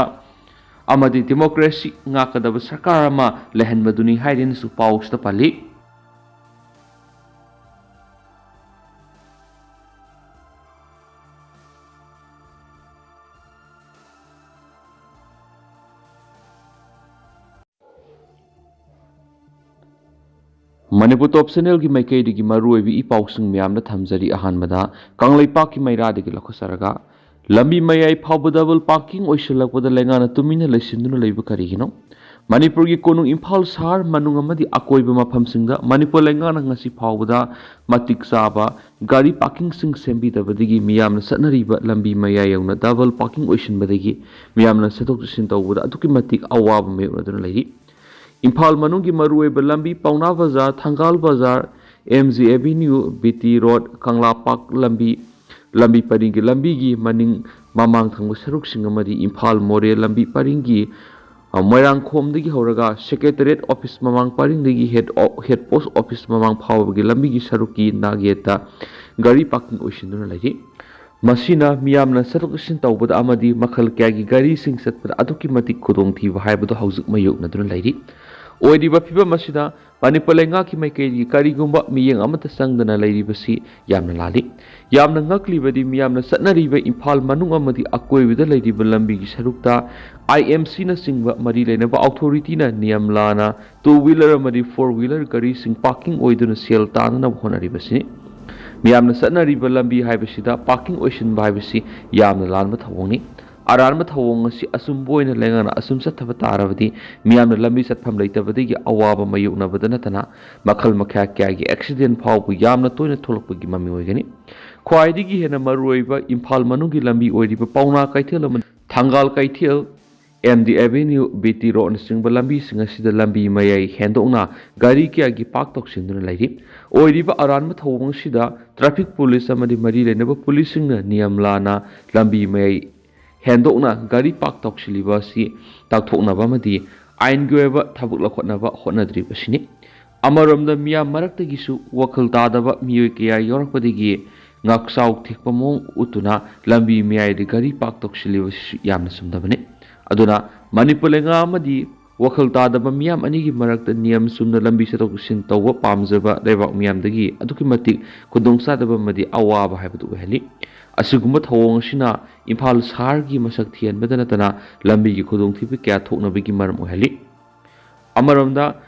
ꯑꯃꯗꯤ ꯗꯦꯃꯣꯀ꯭ꯔꯦꯁꯤ ꯉꯥꯛꯀꯗꯕ ꯁꯔꯀꯥꯔ ꯑꯃ ꯂꯩꯍꯟꯕꯗꯨꯅꯤ ꯍꯥꯏꯗꯨꯅꯁꯨ ꯄꯥꯎꯁꯤꯗ ꯄꯜꯂꯤ꯫ ꯃꯅꯤꯄꯨꯔ ꯇꯣꯞ ꯆꯦꯅꯦꯜꯒꯤ ꯃꯥꯏꯀꯩꯗꯒꯤ ꯃꯔꯨꯑꯣꯏꯕ ꯏ ꯄꯥꯎꯁꯤꯡ ꯃꯌꯥꯝꯗ ꯊꯝꯖꯔꯤ꯫ ꯑꯍꯥꯟꯕꯗ ꯀꯪꯂꯩꯄꯥꯛꯀꯤ ꯃꯩꯔꯥꯗꯒꯤ ꯂꯧꯈꯠꯆꯔꯒ, ꯂꯝꯕꯤ ꯃꯌꯥꯏ ꯐꯥꯎꯕ ꯗꯕꯜ ꯄꯥꯔꯀꯤꯡ ꯑꯣꯏꯁꯤꯜꯂꯛꯄꯗ ꯂꯩꯉꯥꯛꯅ ꯇꯨꯃꯤꯟꯅ ꯂꯩꯁꯤꯟꯗꯨꯅ ꯂꯩꯕ ꯀꯔꯤꯒꯤꯅꯣ? ꯃꯅꯤꯄꯨꯔꯒꯤ ꯀꯣꯅꯨꯡ ꯏꯝꯐꯥꯜ ꯁꯍꯔ ꯃꯅꯨꯡ ꯑꯃꯗꯤ ꯑꯀꯣꯏꯕ ꯃꯐꯝꯁꯤꯡꯗ ꯃꯅꯤꯄꯨꯔ ꯂꯩꯉꯥꯛꯅ ꯉꯁꯤ ꯐꯥꯎꯕꯗ ꯃꯇꯤꯛ ꯆꯥꯕ ꯒꯥꯔꯤ ꯄꯥꯔꯀꯤꯡꯁꯤꯡ ꯁꯦꯝꯕꯤꯗꯕꯗꯒꯤ ꯃꯤꯌꯥꯝꯅ ꯆꯠꯅꯔꯤꯕ ꯂꯝꯕꯤ ꯃꯌꯥꯏ ꯌꯧꯅ ꯗꯕꯜ ꯄꯥꯔꯀꯤꯡ ꯑꯣꯏꯁꯤꯟꯕꯗꯒꯤ ꯃꯤꯌꯥꯝꯅ ꯆꯠꯊꯣꯛ ꯆꯠꯁꯤꯟ ꯇꯧꯕꯗ ꯑꯗꯨꯛꯀꯤ ꯃꯇꯤꯛ ꯑꯋꯥꯕ ꯃꯥꯌꯣꯛꯅꯗꯨꯅ ꯂꯩꯔꯤ꯫ ꯏꯝꯐꯥꯜ ꯃꯅꯨꯡꯒꯤ ꯃꯔꯨꯑꯣꯏꯕ ꯂꯝꯕꯤ ꯄꯥꯎꯅꯥ Bazar, Thangal Bazar, M G avenue, B T road, Kangla park ꯂꯝꯕꯤ, ꯂꯝꯕꯤ ꯄꯔꯤꯡꯒꯤ ꯂꯝꯕꯤꯒꯤ ꯃꯅꯤꯡ ꯃꯃꯥꯡ ꯊꯪꯕ ꯁꯔꯨꯛꯁꯤꯡ ꯑꯃꯗꯤ ꯏꯝꯐꯥꯜ ꯃꯣꯔꯦ ꯂꯝꯕꯤ ꯄꯔꯤꯡꯒꯤ, ꯑ, ꯃꯣꯏꯔꯥꯡꯈꯣꯝꯗꯒꯤ ꯍꯧꯔꯒ ꯁꯦꯀ꯭ꯔꯦꯇꯔꯤꯌꯦꯠ ꯑꯣꯐꯤꯁ ꯃꯃꯥꯡ ꯄꯔꯤꯡꯗꯒꯤ ꯍꯦꯗ ꯑꯣ-, ꯍꯦꯗ ꯄꯣꯁ ꯑꯣꯐꯤꯁ ꯃꯃꯥꯡ ꯐꯥꯎꯕꯒꯤ ꯂꯝꯕꯤꯒꯤ ꯁꯔꯨꯛꯀꯤ ꯅꯥꯛꯌꯦꯠꯇ ꯒꯥꯔꯤ ꯄꯥꯔꯀꯤꯡ ꯑꯣꯏꯁꯤꯟꯗꯨꯅ ꯂꯩꯔꯤ꯫ ꯃꯁꯤꯅ ꯃꯤꯌꯥꯝꯅ ꯆꯠꯊꯣꯛ ꯆꯠꯁꯤꯟ ꯇꯧꯕꯗ ꯑꯃꯗꯤ ꯃꯈꯜ ꯀꯌꯥꯒꯤ ꯒꯥꯔꯤꯁꯤꯡ ꯆꯠꯄꯗ ꯑꯗꯨꯛꯀꯤ ꯃꯇꯤꯛ ꯈꯨꯗꯣꯡꯊꯤꯕ ꯍꯥꯏꯕꯗꯨ ꯍꯧꯖꯤꯛ ꯃꯥꯌꯣꯛꯅꯗꯨꯅ ꯂꯩꯔꯤ꯫ ꯑꯣꯏꯔꯤꯕ ꯐꯤꯕꯝ ꯑꯁꯤꯗ ꯃꯅꯤꯄꯨꯔ ꯂꯩꯉꯥꯛꯀꯤ ꯃꯥꯏꯀꯩꯗꯒꯤ ꯀꯔꯤꯒꯨꯝꯕ ꯃꯤꯠꯌꯦꯡ ꯑꯃꯠꯇ ꯆꯪꯗꯅ ꯂꯩꯔꯤꯕꯁꯤ ꯌꯥꯝꯅ ꯂꯥꯜꯂꯤ꯫ ꯌꯥꯝꯅ ꯉꯛꯂꯤꯕꯗꯤ ꯃꯤꯌꯥꯝꯅ ꯆꯠꯅꯔꯤꯕ ꯏꯝꯐꯥꯜ ꯃꯅꯨꯡ ꯑꯃꯗꯤ ꯑꯀꯣꯏꯕꯗ ꯂꯩꯔꯤꯕ ꯂꯝꯕꯤꯒꯤ ꯁꯔꯨꯛꯇ ꯑꯥꯏ ꯑꯦꯝ ꯁꯤꯅꯆꯤꯡꯕ ꯃꯔꯤ ꯂꯩꯅꯕ ꯑꯣꯊꯣꯔꯤꯇꯤꯅ ꯅꯤꯌꯝ ꯂꯥꯟꯅ ꯇꯨ ꯋꯤꯂꯔ ꯑꯃꯗꯤ ꯐꯣꯔ ꯋꯤꯂꯔ ꯒꯥꯔꯤꯁꯤꯡ ꯄꯥꯔꯀꯤꯡ ꯑꯣꯏꯗꯨꯅ ꯁꯦꯜ ꯇꯥꯟꯅꯅꯕ ꯍꯣꯠꯅꯔꯤꯕꯁꯤꯅꯤ꯫ ꯃꯤꯌꯥꯝꯅ ꯆꯠꯅꯔꯤꯕ ꯂꯝꯕꯤ ꯍꯥꯏꯕꯁꯤꯗ ꯄꯥꯔꯀꯤꯡ ꯑꯣꯏꯁꯤꯟꯕ ꯍꯥꯏꯕꯁꯤ ꯌꯥꯝꯅ ꯂꯥꯟꯕ ꯊꯧꯑꯣꯡꯅꯤ꯫ ꯑꯔꯥꯟꯕ ꯊꯧꯑꯣꯡ ꯑꯁꯤ ꯑꯆꯨꯝꯕ ꯑꯣꯏꯅ ꯂꯩꯉꯥꯛꯅ ꯑꯆꯨꯝ ꯆꯠꯊꯕ ꯇꯥꯔꯕꯗꯤ, ꯃꯤꯌꯥꯝꯅ ꯂꯝꯕꯤ ꯆꯠꯐꯝ ꯂꯩꯇꯕꯗꯒꯤ ꯑꯋꯥꯕ ꯃꯥꯌꯣꯛꯅꯕꯗ ꯅꯠꯇꯅ, ꯃꯈꯜ ꯃꯈꯥ ꯀꯌꯥꯒꯤ ꯑꯦꯛꯁꯤꯗꯦꯟ ꯐꯥꯎꯕ ꯌꯥꯝꯅ ꯇꯣꯏꯅ ꯊꯣꯛꯂꯛꯄꯒꯤ ꯃꯃꯤ ꯑꯣꯏꯒꯅꯤ꯫ ꯈ꯭ꯋꯥꯏꯗꯒꯤ ꯍꯦꯟꯅ ꯃꯔꯨꯑꯣꯏꯕ ꯏꯝꯐꯥꯜ ꯃꯅꯨꯡꯒꯤ ꯂꯝꯕꯤ ꯑꯣꯏꯔꯤꯕ ꯄꯥꯎꯅꯥ ꯀꯩꯊꯦꯜ ꯑꯃꯗꯤ Thangal Keithel, M D avenue, B T ꯔꯣꯗꯅꯆꯤꯡꯕ ꯂꯝꯕꯤꯁꯤꯡ ꯑꯁꯤꯗ ꯂꯝꯕꯤ ꯃꯌꯥꯏ ꯍꯦꯟꯗꯣꯛꯅ ꯒꯥꯔꯤ ꯀꯌꯥꯒꯤ ꯄꯥꯛ ꯇꯧꯁꯤꯟꯗꯨꯅ ꯂꯩꯔꯤ꯫ ꯑꯣꯏꯔꯤꯕ ꯑꯔꯥꯟꯕ ꯊꯧꯑꯣꯡ ꯑꯁꯤꯗ ꯇ꯭ꯔꯥꯐꯤꯛ ꯄꯨꯂꯤꯁ ꯑꯃꯗꯤ ꯃꯔꯤ ꯂꯩꯅꯕ ꯄꯨꯂꯤꯁꯁꯤꯡꯅ ꯅꯤꯌꯝ ꯂꯥꯟꯅ ꯂꯝꯕꯤ ꯃꯌꯥꯏ ꯍꯦꯟꯗꯣꯛꯅ ꯒꯥꯔꯤ ꯄꯥꯛ ꯇꯧꯁꯤꯜꯂꯤꯕ ꯑꯁꯤ ꯇꯥꯛꯊꯣꯛꯅꯕ ꯑꯃꯗꯤ ꯑꯥꯏꯟꯒꯤ ꯑꯣꯏꯕ ꯊꯕꯛ ꯂꯧꯈꯠꯅꯕ ꯍꯣꯠꯅꯗ꯭ꯔꯤꯕ ꯑꯁꯤꯅꯤ꯫ ꯑꯃꯔꯣꯝꯗ, ꯃꯤꯌꯥꯝ ꯃꯔꯛꯇꯒꯤꯁꯨ ꯋꯥꯈꯜ ꯇꯥꯗꯕ ꯃꯤꯑꯣꯏ ꯀꯌꯥ ꯌꯥꯎꯔꯛꯄꯗꯒꯤ ꯉꯥꯛꯆꯥꯎ ꯊꯦꯛꯄ ꯃꯑꯣꯡ ꯎꯠꯇꯨꯅ ꯂꯝꯕꯤ ꯃꯌꯥꯏꯗ ꯒꯥꯔꯤ ꯄꯥꯛ ꯇꯧꯁꯤꯜꯂꯤꯕꯁꯤꯁꯨ ꯌꯥꯝꯅ ꯆꯨꯝꯗꯕꯅꯤ꯫ ꯑꯗꯨꯅ, ꯃꯅꯤꯄꯨꯔ ꯂꯩꯉꯥꯛ ꯑꯃꯗꯤ ꯋꯥꯈꯜ ꯇꯥꯗꯕ ꯃꯤꯌꯥꯝ ꯑꯅꯤꯒꯤ ꯃꯔꯛꯇ ꯅꯤꯌꯝ ꯆꯨꯝꯅ ꯂꯝꯕꯤ ꯆꯠꯊꯣꯛ ꯆꯠꯁꯤꯟ ꯇꯧꯕ ꯄꯥꯝꯖꯕ ꯂꯩꯕꯥꯛ ꯃꯤꯌꯥꯝꯗꯒꯤ ꯑꯗꯨꯛꯀꯤ ꯃꯇꯤꯛ ꯈꯨꯗꯣꯡꯆꯥꯗꯕ ꯑꯃꯗꯤ ꯑꯋꯥꯕ ꯍꯥꯏꯕꯗꯨ ꯑꯣꯏꯍꯜꯂꯤ꯫ ꯑꯁꯤꯒꯨꯝꯕ ꯊꯧꯑꯣꯡ ꯑꯁꯤꯅ ꯏꯝꯐꯥꯜ ꯁꯍꯔꯒꯤ ꯃꯁꯛ ꯊꯤꯍꯟꯕꯗ ꯅꯠꯇꯅ, ꯂꯝꯕꯤꯒꯤ ꯈꯨꯗꯣꯡꯊꯤꯕ ꯀꯌꯥ ꯊꯣꯛꯅꯕꯒꯤ ꯃꯔꯝ ꯑꯣꯏꯍꯜꯂꯤ꯫ ꯑꯃꯔꯣꯝꯗ,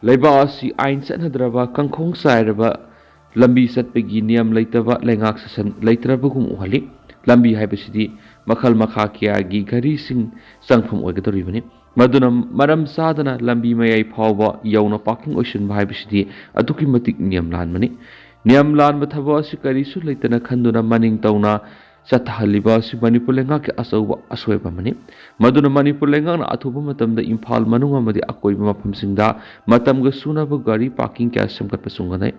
ꯂꯩꯕꯥꯛ ꯑꯁꯤ ꯑꯥꯏꯟ ꯆꯠꯅꯗ꯭ꯔꯕ, ꯀꯪꯈꯣꯡ ꯆꯥꯏꯔꯕ ꯂꯝꯕꯤ ꯆꯠꯄꯒꯤ ꯅꯤꯌꯝ ꯂꯩꯇꯕ, ꯂꯩꯉꯥꯛ ꯁꯥꯁꯟ ꯂꯩꯇ꯭ꯔꯕꯒꯨꯝ ꯎꯍꯜꯂꯤ꯫ ꯂꯝꯕꯤ ꯍꯥꯏꯕꯁꯤꯗꯤ ꯃꯈꯜ ꯃꯈꯥ ꯀꯌꯥꯒꯤ ꯒꯥꯔꯤꯁꯤꯡ ꯆꯪꯐꯝ ꯑꯣꯏꯒꯗꯧꯔꯤꯕꯅꯤ꯫ ꯃꯗꯨꯅ ꯃꯔꯝ ꯆꯥꯗꯅ ꯂꯝꯕꯤ ꯃꯌꯥꯏ ꯐꯥꯎꯕ ꯌꯧꯅ ꯄꯥꯔꯀꯤꯡ ꯑꯣꯏꯁꯤꯟꯕ ꯍꯥꯏꯕꯁꯤꯗꯤ ꯑꯗꯨꯛꯀꯤ ꯃꯇꯤꯛ ꯅꯤꯌꯝ ꯂꯥꯟꯕꯅꯤ꯫ ꯅꯤꯌꯝ ꯂꯥꯟꯕ ꯊꯕꯛ ꯑꯁꯤ ꯀꯔꯤꯁꯨ ꯂꯩꯇꯅ ꯈꯟꯗꯨꯅ ꯃꯅꯤꯡ ꯇꯧꯅ ꯆꯠꯊꯍꯜꯂꯤꯕ ꯑꯁꯤ ꯃꯅꯤꯄꯨꯔ ꯂꯩꯉꯥꯛꯀꯤ ꯑꯆꯧꯕ ꯑꯁꯣꯏꯕ ꯑꯃꯅꯤ꯫ ꯃꯗꯨꯅ ꯃꯅꯤꯄꯨꯔ ꯂꯩꯉꯥꯛꯅ ꯑꯊꯨꯕ ꯃꯇꯝꯗ ꯏꯝꯐꯥꯜ ꯃꯅꯨꯡ ꯑꯃꯗꯤ ꯑꯀꯣꯏꯕ ꯃꯐꯝꯁꯤꯡꯗ ꯃꯇꯝꯒ ꯆꯨꯅꯕ ꯒꯥꯔꯤ ꯄꯥꯔꯀꯤꯡ ꯀꯌꯥ ꯁꯦꯝꯒꯠꯄ ꯆꯨꯝꯒꯅꯤ꯫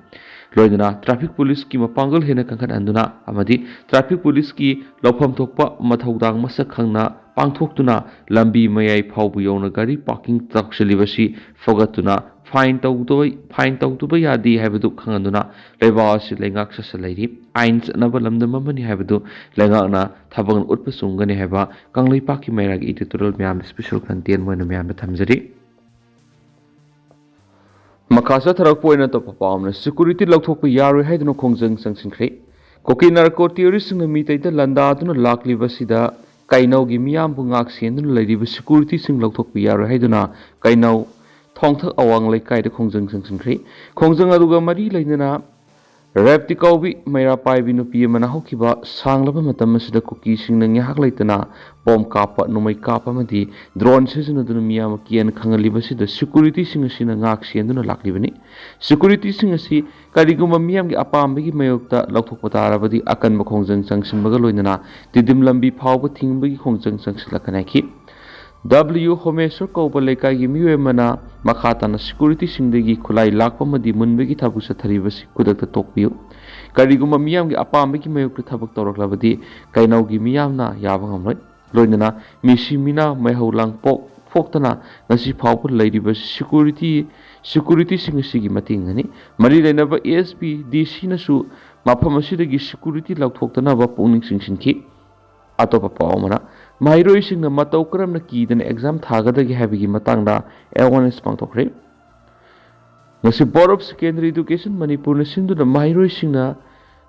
ꯂꯣꯏꯅꯅ ꯇ꯭ꯔꯥꯐꯤꯛ ꯄꯨꯂꯤꯁꯀꯤ ꯃꯄꯥꯡꯒꯜ ꯍꯦꯟꯅ ꯀꯟꯈꯠꯍꯟꯗꯨꯅ ꯑꯃꯗꯤ ꯇ꯭ꯔꯥꯐꯤꯛ ꯄꯨꯂꯤꯁꯀꯤ ꯂꯧꯐꯝ ꯊꯣꯛꯄ ꯃꯊꯧꯗꯥꯡ ꯃꯁꯛ ꯈꯪꯅ ꯄꯥꯡꯊꯣꯛꯇꯨꯅ ꯂꯝꯕꯤ ꯃꯌꯥꯏ ꯐꯥꯎꯕ ꯌꯧꯅ ꯒꯥꯔꯤ ꯄꯥꯔꯀꯤꯡ ꯇꯧꯁꯤꯜꯂꯤꯕꯁꯤ ꯐꯒꯠꯇꯨꯅ ꯐꯥꯏꯟ ꯇꯧꯗꯕ, ꯐꯥꯏꯟ ꯇꯧꯗꯕ ꯌꯥꯗꯦ ꯍꯥꯏꯕꯗꯨ ꯈꯪꯍꯟꯗꯨꯅ ꯂꯩꯕꯥꯛ ꯑꯁꯤ ꯂꯩꯉꯥꯛ ꯁꯥꯁꯟ ꯂꯩꯔꯤ꯫ ꯑꯥꯏꯟ ꯆꯠꯅꯕ ꯂꯝꯗꯝ ꯑꯃꯅꯤ ꯍꯥꯏꯕꯗꯨ ꯂꯩꯉꯥꯛꯅ ꯊꯕꯛꯅ ꯎꯠꯄ ꯆꯨꯝꯒꯅꯤ ꯍꯥꯏꯕ ꯀꯪꯂꯩꯄꯥꯛꯀꯤ ꯃꯩꯔꯥꯒꯤ editorial ꯃꯌꯥꯝꯗ special content ꯑꯣꯏꯅ ꯃꯌꯥꯝꯗ ꯊꯝꯖꯔꯤ꯫ ꯃꯈꯥ ꯆꯠꯊꯔꯛꯄ ꯑꯣꯏꯅ ꯑꯇꯣꯞꯄ ꯄꯥꯎ ꯑꯃꯅ, ꯁꯦꯀ꯭ꯌꯨꯔꯤꯇꯤ ꯂꯧꯊꯣꯛꯄ ꯌꯥꯔꯣꯏ ꯍꯥꯏꯗꯨꯅ ꯈꯣꯡꯖꯪ ꯆꯪꯁꯤꯟꯈ꯭ꯔꯦ꯫ ꯀꯨꯀꯤ ꯅꯥꯔꯀꯣ ꯇꯦꯔꯣꯔꯤꯁꯁꯤꯡꯅ ꯃꯤꯇꯩꯗ ꯂꯥꯟꯗꯥꯗꯨꯅ ꯂꯥꯛꯂꯤꯕꯁꯤꯗ ꯀꯩꯅꯧꯒꯤ ꯃꯤꯌꯥꯝꯕꯨ ꯉꯥꯛ ꯁꯦꯟꯗꯨꯅ ꯂꯩꯔꯤꯕ ꯁꯦꯀ꯭ꯌꯨꯔꯤꯇꯤꯁꯤꯡ ꯂꯧꯊꯣꯛꯄ ꯌꯥꯔꯣꯏ ꯍꯥꯏꯗꯨꯅ ꯀꯩꯅꯧ ꯊꯣꯡꯊꯛ ꯑꯋꯥꯡ ꯂꯩꯀꯥꯏꯗ ꯈꯣꯡꯖꯪ ꯆꯪꯁꯤꯟꯈ꯭ꯔꯦ꯫ ꯈꯣꯡꯖꯪ ꯑꯗꯨꯒ ꯃꯔꯤ ꯂꯩꯅꯅ ꯔꯦꯞꯇꯤ ꯀꯧꯕꯤ ꯃꯩꯔꯥ ꯄꯥꯏꯕꯤ ꯅꯨꯄꯤ ꯑꯃꯅ ꯍꯧꯈꯤꯕ ꯁꯥꯡꯂꯕ ꯃꯇꯝ ꯑꯁꯤꯗ ꯀꯨꯀꯤꯁꯤꯡꯅ ꯉꯥꯏꯍꯥꯛ ꯂꯩꯇꯅ ꯕꯣꯝ ꯀꯥꯞꯄ, ꯅꯣꯡꯃꯩ ꯀꯥꯞꯄ ꯑꯃꯗꯤ ꯗ꯭ꯔꯣꯟ ꯁꯤꯖꯤꯟꯅꯗꯨꯅ ꯃꯤꯌꯥꯝ ꯑꯃ ꯀꯤꯍꯟ ꯈꯪꯍꯜꯂꯤꯕꯁꯤꯗ ꯁꯦꯀ꯭ꯌꯨꯔꯤꯇꯤꯁꯤꯡ ꯑꯁꯤꯅ ꯉꯥꯛ ꯁꯦꯟꯗꯨꯅ ꯂꯥꯛꯂꯤꯕꯅꯤ꯫ ꯁꯦꯀ꯭ꯌꯨꯔꯤꯇꯤꯁꯤꯡ ꯑꯁꯤ ꯀꯔꯤꯒꯨꯝꯕ ꯃꯤꯌꯥꯝꯒꯤ ꯑꯄꯥꯝꯕꯒꯤ ꯃꯥꯌꯣꯛꯇ ꯂꯧꯊꯣꯛꯄ ꯇꯥꯔꯕꯗꯤ ꯑꯀꯟꯕ ꯈꯣꯡꯖꯪ ꯆꯪꯁꯤꯟꯕꯒ ꯂꯣꯏꯅꯅ ꯇꯤꯗꯤꯝ ꯂꯝꯕꯤ ꯐꯥꯎꯕ ꯊꯤꯡꯕꯒꯤ ꯈꯣꯡꯖꯪ ꯆꯪꯁꯤꯜꯂꯛꯀꯅꯤ ꯍꯥꯏꯈꯤ꯫ ꯗꯕ꯭ꯂꯤꯎ ꯍꯣꯃꯦꯁ꯭ꯋꯔ ꯀꯧꯕ ꯂꯩꯀꯥꯏꯒꯤ ꯃꯤꯑꯣꯏ ꯑꯃꯅ ꯃꯈꯥ ꯇꯥꯅ ꯁꯦꯀ꯭ꯌꯨꯔꯤꯇꯤꯁꯤꯡꯗꯒꯤ ꯈꯨꯠꯂꯥꯏ ꯂꯥꯛꯄ ꯑꯃꯗꯤ ꯃꯨꯟꯕꯒꯤ ꯊꯕꯛ ꯆꯠꯊꯔꯤꯕꯁꯤ ꯈꯨꯗꯛꯇ ꯇꯣꯛꯄꯤꯌꯨ꯫ ꯀꯔꯤꯒꯨꯝꯕ ꯃꯤꯌꯥꯝꯒꯤ ꯑꯄꯥꯝꯕꯒꯤ ꯃꯥꯌꯣꯛꯇ ꯊꯕꯛ ꯇꯧꯔꯛꯂꯕꯗꯤ ꯀꯩꯅꯧꯒꯤ ꯃꯤꯌꯥꯝꯅ ꯌꯥꯕ ꯉꯝꯂꯣꯏ꯫ ꯂꯣꯏꯅꯅ ꯃꯤꯁꯤ ꯃꯤꯅꯥ ꯃꯩꯍꯧ ꯂꯥꯡꯄꯣꯛ ꯐꯣꯛꯇꯅ ꯉꯁꯤ ꯐꯥꯎꯕ ꯂꯩꯔꯤꯕ ꯁꯦꯀ꯭ꯌꯨꯔꯤꯇꯤ, ꯁꯦꯀ꯭ꯌꯨꯔꯤꯇꯤꯁꯤꯡ ꯑꯁꯤꯒꯤ ꯃꯇꯦꯡꯅꯅꯤ꯫ ꯃꯔꯤ ꯂꯩꯅꯕ ꯑꯦꯁ ꯄꯤ, ꯗꯤ ꯁꯤꯅꯁꯨ ꯃꯐꯝ ꯑꯁꯤꯗꯒꯤ ꯁꯦꯀ꯭ꯌꯨꯔꯤꯇꯤ ꯂꯧꯊꯣꯛꯇꯅꯕ ꯄꯨꯛꯅꯤꯡ ꯆꯤꯡꯁꯤꯟꯈꯤ꯫ ꯑꯇꯣꯞꯄ ꯄꯥꯎ ꯑꯃꯅ, ꯃꯍꯩꯔꯣꯏꯁꯤꯡꯅ ꯃꯇꯧ ꯀꯔꯝꯅ ꯀꯤꯗꯅ ꯑꯦꯛꯖꯥꯝ ꯊꯥꯒꯗꯒꯦ ꯍꯥꯏꯕꯒꯤ ꯃꯇꯥꯡꯗ ꯑꯦꯋꯥꯔꯅꯦꯁ ꯄꯥꯡꯊꯣꯛꯈ꯭ꯔꯦ꯫ ꯉꯁꯤ Board of Secondary Education ꯃꯅꯤꯄꯨꯔꯅ ꯁꯤꯟꯗꯨꯅ ꯃꯍꯩꯔꯣꯏꯁꯤꯡꯅ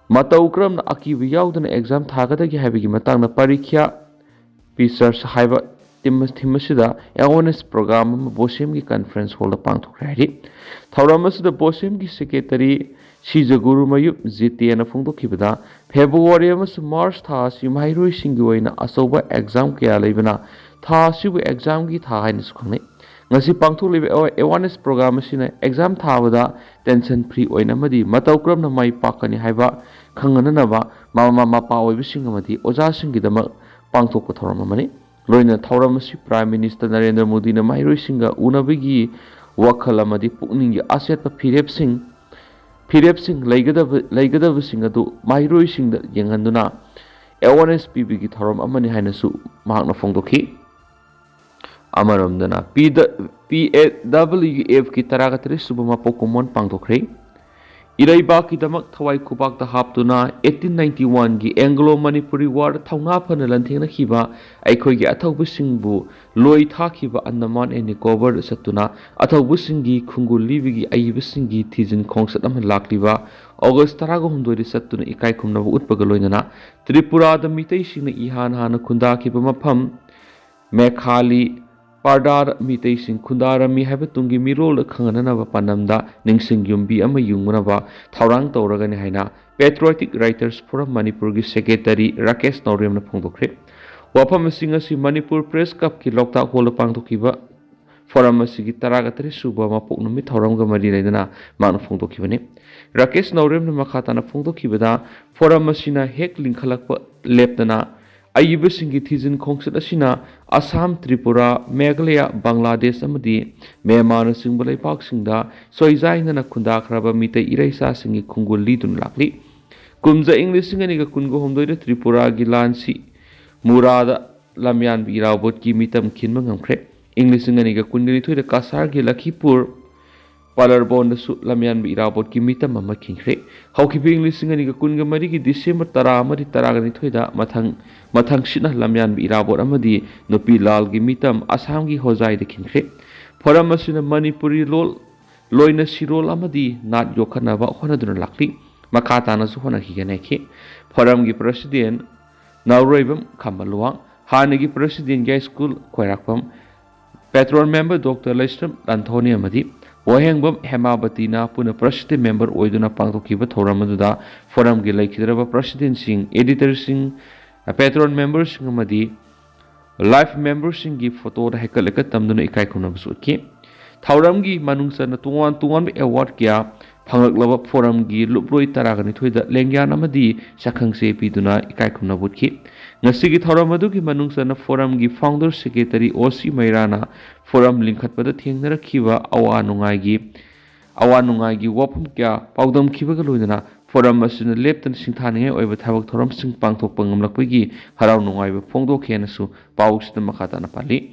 ꯃꯇꯧ ꯀꯔꯝꯅ ꯑꯀꯤꯕ ꯌꯥꯎꯗꯅ ꯑꯦꯛꯖꯥꯝ ꯊꯥꯒꯗꯒꯦ ꯍꯥꯏꯕꯒꯤ ꯃꯇꯥꯡꯗ ꯄꯔꯤꯈ꯭ꯌꯥ ꯄꯤ ꯆꯔꯆ ꯍꯥꯏꯕ ꯊꯤꯝ, ꯊꯤꯝ ꯑꯁꯤꯗ ꯑꯦꯋꯥꯔꯅꯦꯁ ꯄ꯭ꯔꯣꯒ꯭ꯔꯥꯝ ꯑꯃ ꯕꯣꯁꯦꯝꯒꯤ ꯀꯟꯐ꯭ꯔꯦꯟꯁ ꯍꯣꯜꯗ ꯄꯥꯡꯊꯣꯛꯈ꯭ꯔꯦ ꯍꯥꯏꯔꯤ꯫ ꯊꯧꯔꯝ ꯑꯁꯤꯗ ꯕꯣꯁꯦꯝꯒꯤ ꯁꯦꯀ꯭ꯔꯦꯇꯔꯤ ꯁꯤꯖꯒꯨꯔꯨꯃꯌꯨꯞ ꯖꯤꯇꯦꯅ ꯐꯣꯡꯗꯣꯛꯈꯤꯕꯗ, ꯐꯦꯕ꯭ꯔꯨꯋꯥꯔꯤ ꯑꯃꯁꯨꯡ ꯃꯥꯔꯆ ꯊꯥ ꯑꯁꯤ ꯃꯍꯩꯔꯣꯏꯁꯤꯡꯒꯤ ꯑꯣꯏꯅ ꯑꯆꯧꯕ ꯑꯦꯛꯖꯥꯝ ꯀꯌꯥ ꯂꯩꯕꯅ ꯊꯥ ꯑꯁꯤꯕꯨ ꯑꯦꯛꯖꯥꯝꯒꯤ ꯊꯥ ꯍꯥꯏꯅꯁꯨ ꯈꯪꯅꯩ꯫ ꯉꯁꯤ ꯄꯥꯡꯊꯣꯛꯂꯤꯕ ꯑꯦꯋꯥ-, ꯑꯦꯋꯥꯔꯅꯦꯁ ꯄ꯭ꯔꯣꯒ꯭ꯔꯥꯝ ꯑꯁꯤꯅ ꯑꯦꯛꯖꯥꯝ ꯊꯥꯕꯗ ꯇꯦꯟꯁꯟ ꯐ꯭ꯔꯤ ꯑꯣꯏꯅ ꯑꯃꯗꯤ ꯃꯇꯧ ꯀꯔꯝꯅ ꯃꯥꯏ ꯄꯥꯛꯀꯅꯤ ꯍꯥꯏꯕ ꯈꯪꯍꯟꯅꯅꯕ ꯃꯃꯥ ꯃꯄꯥ ꯑꯣꯏꯕꯁꯤꯡ ꯑꯃꯗꯤ ꯑꯣꯖꯥꯁꯤꯡꯒꯤꯗꯃꯛ ꯄꯥꯡꯊꯣꯛꯄ ꯊꯧꯔꯝ ꯑꯃꯅꯤ꯫ ꯂꯣꯏꯅꯅ ꯊꯧꯔꯝ ꯑꯁꯤ ꯄ꯭ꯔꯥꯏꯝ ꯃꯤꯅꯤꯁꯇꯔ ꯅꯔꯦꯟꯗ꯭ꯔ ꯃꯣꯗꯤꯅ ꯃꯍꯩꯔꯣꯏꯁꯤꯡꯒ ꯎꯅꯕꯒꯤ ꯋꯥꯈꯜ ꯑꯃꯗꯤ ꯄꯨꯛꯅꯤꯡꯒꯤ ꯑꯆꯦꯠꯄ ꯐꯤꯔꯦꯞꯁꯤꯡ, ꯐꯤꯔꯦꯞꯁꯤꯡ ꯂꯩꯒꯗꯕ, ꯂꯩꯒꯗꯕꯁꯤꯡ ꯑꯗꯨ ꯃꯍꯩꯔꯣꯏꯁꯤꯡꯗ ꯌꯦꯡꯍꯟꯗꯨꯅ ꯑꯦꯋꯥꯔꯅꯦꯁ ꯄꯤꯕꯒꯤ ꯊꯧꯔꯝ ꯑꯃꯅꯤ ꯍꯥꯏꯅꯁꯨ ꯃꯍꯥꯛꯅ ꯐꯣꯡꯗꯣꯛꯈꯤ꯫ ꯑꯃꯔꯣꯝꯗꯅ ꯄꯤ ꯗ-, ꯄꯤ ꯑꯦ ꯗꯕ꯭ꯂꯤꯎ ꯑꯦꯐꯀꯤ ꯇꯔꯥꯒ ꯇꯔꯦꯠ ꯁꯨꯕ ꯃꯄꯣꯛ ꯀꯨꯝꯑꯣꯟ ꯄꯥꯡꯊꯣꯛꯈ꯭ꯔꯦ꯫ ꯏꯔꯩꯕꯥꯛꯀꯤꯗꯃꯛ ꯊꯋꯥꯏ ꯈꯨꯕꯥꯛꯇ ꯍꯥꯞꯇꯨꯅ eighteen ninety one ꯒꯤ Anglo Manipuri War ꯊꯧꯅꯥ ꯐꯅ ꯂꯥꯟꯊꯦꯡꯅꯈꯤꯕ ꯑꯩꯈꯣꯏꯒꯤ ꯑꯊꯧꯕꯁꯤꯡꯕꯨ ꯂꯣꯏ ꯊꯥꯈꯤꯕ ꯑꯟꯗꯃꯥꯟ and ꯅꯤꯀꯣꯕꯔꯗ ꯆꯠꯇꯨꯅ ꯑꯊꯧꯕꯁꯤꯡꯒꯤ ꯈꯣꯡꯒꯨꯜ ꯂꯤꯕꯒꯤ ꯑꯏꯕꯁꯤꯡꯒꯤ ꯊꯤꯖꯤꯟ ꯈꯣꯡꯆꯠ ꯑꯃ ꯂꯥꯛꯂꯤꯕ ꯑꯣꯒꯁ ꯇꯔꯥꯒ ꯍꯨꯝꯗꯣꯏꯗ ꯆꯠꯇꯨꯅ ꯏꯀꯥꯏ ꯈꯨꯝꯅꯕ ꯎꯠꯄꯒ ꯂꯣꯏꯅꯅ ꯇ꯭ꯔꯤꯄꯨꯔꯥꯗ ꯃꯤꯇꯩꯁꯤꯡꯅ ꯏꯍꯥꯟ ꯍꯥꯟꯅ ꯈꯨꯟꯗꯥꯈꯤꯕ ꯃꯐꯝ ꯃꯦꯈꯥꯂꯤ ꯄꯥꯔꯗꯥꯗ ꯃꯤꯇꯩꯁꯤꯡ ꯈꯨꯟꯗꯥꯔꯝꯃꯤ ꯍꯥꯏꯕ ꯇꯨꯡꯒꯤ ꯃꯤꯔꯣꯜꯗ ꯈꯪꯍꯟꯅꯅꯕ ꯄꯥꯟꯗꯝꯗ ꯅꯤꯡꯁꯤꯡ ꯌꯨꯝꯕꯤ ꯑꯃ ꯌꯨꯡꯅꯕ ꯊꯧꯔꯥꯡ ꯇꯧꯔꯒꯅꯤ ꯍꯥꯏꯅ Patriotic Writers Forum ꯃꯅꯤꯄꯨꯔꯒꯤ ꯁꯦꯀ꯭ꯔꯦꯇꯔꯤ ꯔꯥꯀꯦꯁ ꯅꯥꯎꯔꯦꯝꯅ ꯐꯣꯡꯗꯣꯛꯈ꯭ꯔꯦ꯫ ꯋꯥꯐꯝꯁꯤꯡ ꯑꯁꯤ ꯃꯅꯤꯄꯨꯔ ꯄ꯭ꯔꯦꯁ ꯀ꯭ꯂꯕꯀꯤ ꯂꯣꯛꯇꯥꯛ ꯍꯣꯜꯗ ꯄꯥꯡꯊꯣꯛꯈꯤꯕ ꯐꯣꯔꯝ ꯑꯁꯤꯒꯤ ꯇꯔꯥꯒ ꯇꯔꯦꯠ ꯁꯨꯕ ꯃꯄꯣꯛ ꯅꯨꯃꯤꯠ ꯊꯧꯔꯝꯒ ꯃꯔꯤ ꯂꯩꯅꯅ ꯃꯍꯥꯛꯅ ꯐꯣꯡꯗꯣꯛꯈꯤꯕꯅꯤ꯫ ꯔꯥꯀꯦꯁ ꯅꯥꯎꯔꯦꯝꯅ ꯃꯈꯥ ꯇꯥꯅ ꯐꯣꯡꯗꯣꯛꯈꯤꯕꯗ, ꯐꯣꯔꯝ ꯑꯁꯤꯅ ꯍꯦꯛ ꯂꯤꯡꯈꯠꯂꯛꯄ ꯂꯦꯞꯇꯅ ꯑꯏꯕꯁꯤꯡꯒꯤ ꯊꯤꯖꯤꯟ ꯈꯣꯡꯆꯠ ꯑꯁꯤꯅ ꯑꯁꯥꯝ, ꯇ꯭ꯔꯤꯄꯨꯔꯥ, ꯃꯦꯘꯥꯂꯌꯥ, ꯕꯪꯒ꯭ꯂꯥꯗꯦꯁ ꯑꯃꯗꯤ ꯃ꯭ꯌꯥꯟꯃꯥꯔꯅꯆꯤꯡꯕ ꯂꯩꯄꯥꯛꯁꯤꯡꯗ ꯁꯣꯏꯖꯥꯏꯅꯅ ꯈꯨꯟꯗꯥꯈ꯭ꯔꯕ ꯃꯤꯇꯩ ꯏꯔꯩꯆꯥꯁꯤꯡꯒꯤ ꯈꯣꯡꯒꯨꯜ ꯂꯤꯗꯨꯅ ꯂꯥꯛꯂꯤ꯫ ꯀꯨꯝꯖꯥ ꯏꯪ ꯂꯤꯁꯤꯡ ꯑꯅꯤꯒ ꯀꯨꯟꯒ ꯍꯨꯝꯗꯣꯏꯗ ꯇ꯭ꯔꯤꯄꯨꯔꯥꯒꯤ ꯂꯥꯟꯁꯤ ꯃꯨꯔꯥꯗ ꯂꯝꯌꯥꯟꯕ ꯏꯔꯥꯕꯣꯠꯀꯤ ꯃꯤꯇꯝ ꯈꯤꯟꯕ ꯉꯝꯈ꯭ꯔꯦ꯫ ꯏꯪ ꯂꯤꯁꯤꯡ ꯑꯅꯤꯒ ꯀꯨꯟꯒ ꯅꯤꯊꯣꯏꯗ ꯀꯁꯥꯔꯒꯤ ꯂꯈꯤꯄꯨꯔ ꯄꯥꯂꯔꯕꯣꯟꯗꯁꯨ ꯂꯝꯌꯥꯟꯕ ꯏꯔꯥꯕꯣꯠꯀꯤ ꯃꯤꯇꯝ ꯑꯃ ꯈꯤꯟꯈ꯭ꯔꯦ꯫ ꯍꯧꯈꯤꯕ ꯏꯪ ꯂꯤꯁꯤꯡ ꯑꯅꯤꯒ ꯀꯨꯟꯒ ꯃꯔꯤꯒꯤ ꯗꯤꯁꯦꯝꯕꯔ ꯇꯔꯥ ꯑꯃꯗꯤ ꯇꯔꯥꯒ ꯅꯤꯊꯣꯏꯗ ꯃꯊꯪ ꯃꯊꯪꯁꯤꯠꯅ ꯂꯝꯌꯥꯟꯕ ꯏꯔꯥꯕꯣꯠ ꯑꯃꯗꯤ ꯅꯨꯄꯤ ꯂꯥꯜꯒꯤ ꯃꯤꯇꯝ ꯑꯁꯥꯝꯒꯤ ꯍꯣꯖꯥꯏꯗ ꯈꯤꯟꯈ꯭ꯔꯦ꯫ ꯐꯣꯔꯝ ꯑꯁꯤꯅ ꯃꯅꯤꯄꯨꯔꯤ ꯂꯣꯜ, ꯂꯣꯏꯅ ꯁꯤꯔꯣꯜ ꯑꯃꯗꯤ ꯅꯥꯠ ꯌꯣꯛꯈꯠꯅꯕ ꯍꯣꯠꯅꯗꯨꯅ ꯂꯥꯛꯂꯤ꯫ ꯃꯈꯥ ꯇꯥꯅꯁꯨ ꯍꯣꯠꯅꯈꯤꯒꯅꯤ ꯍꯥꯏꯈꯤ꯫ ꯐꯣꯔꯝꯒꯤ ꯄ꯭ꯔꯁꯤꯗꯦꯟ ꯅꯥꯎꯔꯣꯏꯕꯝ ꯈꯝꯕ ꯂꯨꯋꯥꯡ, ꯍꯥꯟꯅꯒꯤ ꯄ꯭ꯔꯁꯤꯗꯦꯟ ꯌꯥꯏꯁ꯭ꯀꯨꯜ ꯈ꯭ꯋꯥꯏꯔꯥꯛꯄꯝ, ꯄꯦꯇ꯭ꯔꯣꯟ ꯃꯦꯝꯕꯔ ꯗꯣꯛꯇꯔ ꯂꯩꯁ꯭ꯔꯝ ꯂꯥꯟꯊꯣꯅꯤ ꯑꯃꯗꯤ ꯋꯥꯍꯦꯡꯕꯝ ꯍꯦꯃꯥꯕꯇꯤꯅ ꯄꯨꯟꯅ ꯄ꯭ꯔꯁꯤꯗꯦꯟ ꯃꯦꯝꯕꯔ ꯑꯣꯏꯗꯨꯅ ꯄꯥꯡꯊꯣꯛꯈꯤꯕ ꯊꯧꯔꯝ ꯑꯗꯨꯗ ꯐꯣꯔꯝꯒꯤ ꯂꯩꯈꯤꯗ꯭ꯔꯕ ꯄ꯭ꯔꯁꯤꯗꯦꯟꯁꯤꯡ, ꯑꯦꯗꯤꯇꯔꯁꯤꯡ, ꯄꯦꯇ꯭ꯔꯣꯟ ꯃꯦꯝꯕꯔꯁꯤꯡ ꯑꯃꯗꯤ ꯂꯥꯏꯐ ꯃꯦꯝꯕꯔꯁꯤꯡꯒꯤ ꯐꯣꯇꯣꯗ ꯍꯩꯀꯠ ꯂꯩꯀꯠ ꯇꯝꯗꯨꯅ ꯏꯀꯥꯏ ꯈꯨꯝꯅꯕꯁꯨ ꯎꯠꯈꯤ꯫ ꯊꯧꯔꯝꯒꯤ ꯃꯅꯨꯡ ꯆꯟꯅ ꯇꯣꯉꯥꯟ ꯇꯣꯉꯥꯟꯕ ꯑꯦꯋꯥꯔꯗ ꯀꯌꯥ ꯐꯪꯂꯛꯂꯕ ꯐꯣꯔꯝꯒꯤ ꯂꯨꯞꯂꯣꯏ ꯇꯔꯥꯒ ꯅꯤꯊꯣꯏꯗ ꯂꯦꯡꯌꯥꯟ ꯑꯃꯗꯤ ꯁꯛꯈꯪꯆꯦ ꯄꯤꯗꯨꯅ ꯏꯀꯥꯏ ꯈꯨꯝꯅꯕ ꯎꯠꯈꯤ꯫ ꯉꯁꯤꯒꯤ ꯊꯧꯔꯝ ꯑꯗꯨꯒꯤ ꯃꯅꯨꯡ ꯆꯟꯅ ꯐꯣꯔꯝꯒꯤ ꯐꯥꯎꯟꯗꯔ ꯁꯦꯀ꯭ꯔꯦꯇꯔꯤ ꯑꯣ ꯁꯤ ꯃꯩꯔꯥꯅ ꯐꯣꯔꯝ ꯂꯤꯡꯈꯠꯄꯗ ꯊꯦꯡꯅꯔꯛꯈꯤꯕ ꯑꯋꯥ ꯅꯨꯡꯉꯥꯏꯒꯤ ꯑꯋꯥ ꯅꯨꯡꯉꯥꯏꯒꯤ ꯋꯥꯐꯝ ꯀꯌꯥ ꯄꯥꯎꯗꯝꯈꯤꯕꯒ ꯂꯣꯏꯅꯅ ꯐꯣꯔꯝ ꯑꯁꯤꯅ ꯂꯦꯞꯇꯅ ꯁꯤꯡꯊꯥꯅꯤꯡꯉꯥꯏ ꯑꯣꯏꯕ ꯊꯕꯛ ꯊꯧꯔꯝꯁꯤꯡ ꯄꯥꯡꯊꯣꯛꯄ ꯉꯝꯂꯛꯄꯒꯤ ꯍꯔꯥꯎ ꯅꯨꯡꯉꯥꯏꯕ ꯐꯣꯡꯗꯣꯛꯈꯤ ꯍꯥꯏꯅꯁꯨ ꯄꯥꯎꯁꯤꯗ ꯃꯈꯥ ꯇꯥꯅ ꯄꯜꯂꯤ꯫